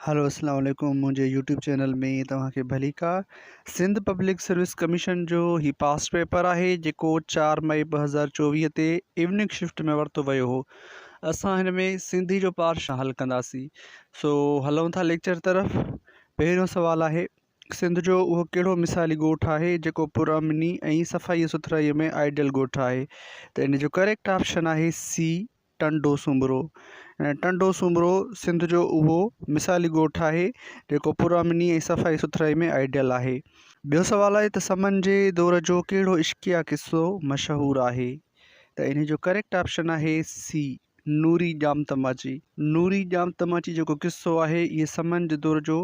هلو اسلام عليڪم منهنجي يوٽيوب چينل ۾ توهان کي ڀليڪار سنڌ پبلڪ سروس ڪميشن جو هي پاس پيپر آهي جيڪو 4 مئي 2024 تي ايوننگ شفٽ ۾ ورتو ويو هو اسان هن ۾ سنڌي جو پارش حل ڪنداسين سو هلون ٿا ليڪچر طرف پهريون سوال آهي سنڌ جو اهو ڪهڙو مثالي ڳوٺ آهي جيڪو پرامني ۽ صفائي سٿرائي ۾ آئيڊيل ڳوٺ آهي ته ان جو ڪريڪٽ آپشن آهي سي ٽنڊو سومرو ۽ ٽنڊو سومرو سنڌ جو اهو مثالي ڳوٺ آهي جيڪو پرامني ۽ صفائي سٿرائي ۾ آئيڊيل آهي. ٻيو سوال آهي ته سمن جي دور جو ڪهڙو عشقيه قصو مشهور آهي ته انهي جو ڪريڪٽ آپشن آهي سي نوري ڄام تماچي. نوري ڄام تماچي جيڪو قصو آهي اهي سمن جي دور جو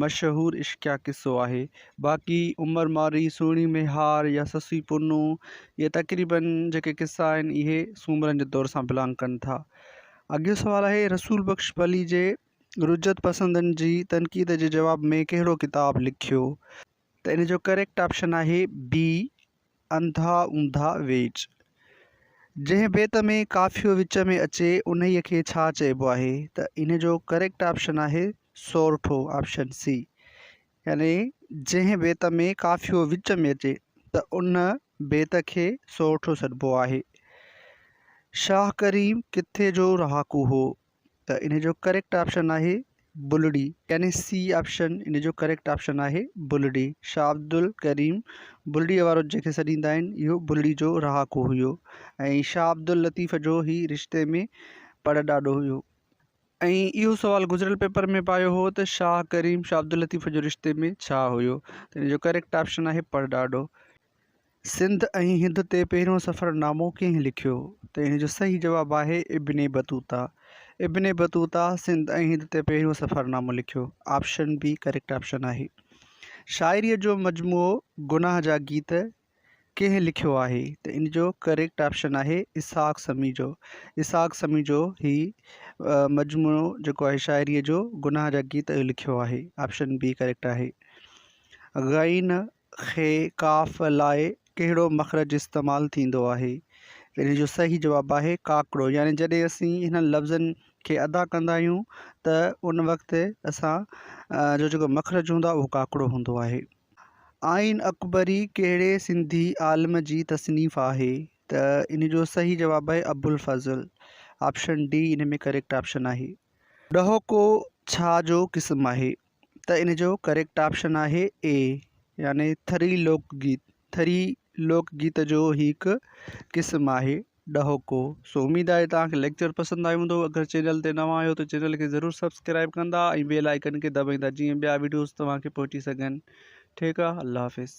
مشهور عشقيه قصو آهي. باقي عمر مارئي، سهڻي ميهار يا سسئي پنهون اهي تقريبن جيڪي قصا آهن اهي سومرن جي دور سان بلانگ ڪن ٿا. اڳيون سوال آهي رسول بخش پليجي رجعت پسندن جي تنقيد جي جواب ۾ ڪهڙو ڪتاب لکيو؟ ته ان جو ڪريڪٽ آپشن آهي بي انڌا اونڌا ويچ. جنهن بيت ۾ قافيو وچ ۾ اچي انهيء کي ڇا چئبو آهي؟ ته ان جو ڪريڪٽ آپشن آهي سورٺو آپشن سي يعني جنهن بيت ۾ قافيو وچ ۾ اچي ته ان بيت کي سورٺو سڏبو آهي. شاهه ڪريم ڪٿي جو رهاڪو هو؟ ته ان جو ڪريڪٽ آپشن آهي بلڙي يعني سي آپشن ان جو ڪريڪٽ آپشن آهي بلڙي شاهه عبدالڪريم بلڙي وارو جنهن کي سڏيندا آهن اهو بلڙي جو رهاڪو هيو ۽ شاهه عبداللطيف جو هي رشتي ۾ پڙ ڏاڏو هيو ۽ اهو سوال گذريل پيپر ۾ به آيو هو ته شاهه ڪريم شاهه عبداللطيف جو رشتي ۾ ڇا هيو ته ان جو ڪريڪٽ آپشن آهي پڙ ڏاڏو. سنڌ ۽ هند تي پهريون سفرنامو ڪنهن لکيو؟ ته ان جو صحيح جواب آهي ابن بطوطه. ابن بطوطه سنڌ ۽ هند تي پهريون سفرنامو لکيو. آپشن بي ڪريڪٽ آپشن آهي. شاعريء جو مجموعو گناهه جا گيت ڪنهن لکيو آهي؟ ته ان جو ڪريڪٽ آپشن آهي اسحاق سميجو. اسحاق سميجو هي مجموعو جيڪو آهي شاعريء جو گناهه جا گيت اهو لکيو آهي. آپشن بي ڪريڪٽ آهي. غين خي ڪاف لاء ڪهڙو مخرج استعمال ٿيندو آهي؟ ان جو صحيح جواب آهي ڪاڪڙو يعني جڏهن اسين هنن لفظن کي ادا ڪندا آهيون ته ان وقت اسان جو جيڪو مخرج هوندو آهي اهو ڪاڪڙو هوندو آهي. آئين اڪبري ڪهڙي سنڌي عالم جي تصنيف آهي؟ ته ان جو صحيح جواب آهي ابوالفضل آپشن ڊي ان ۾ ڪريڪٽ آپشن آهي. ڏهوڪو ڇا جو قسم آهي؟ ته ان جو ڪريڪٽ آپشن آهي اي يعني ٿري لوڪ گيت ٿري لوڪ گيت جو هي هڪ قسم آهي ڏهوڪو سو اميد آهي توهان کي ليڪچر پسند آيو هوندو اگر چينل تي نوان آهيو ته چينل کي ضرور سبسڪرائب ڪندا ۽ بيل آئيڪن کي دٻائيندا جيئن ٻيا ويڊيوز توهان کي پهچي سگهن ٺيڪ آهي الله حافظ.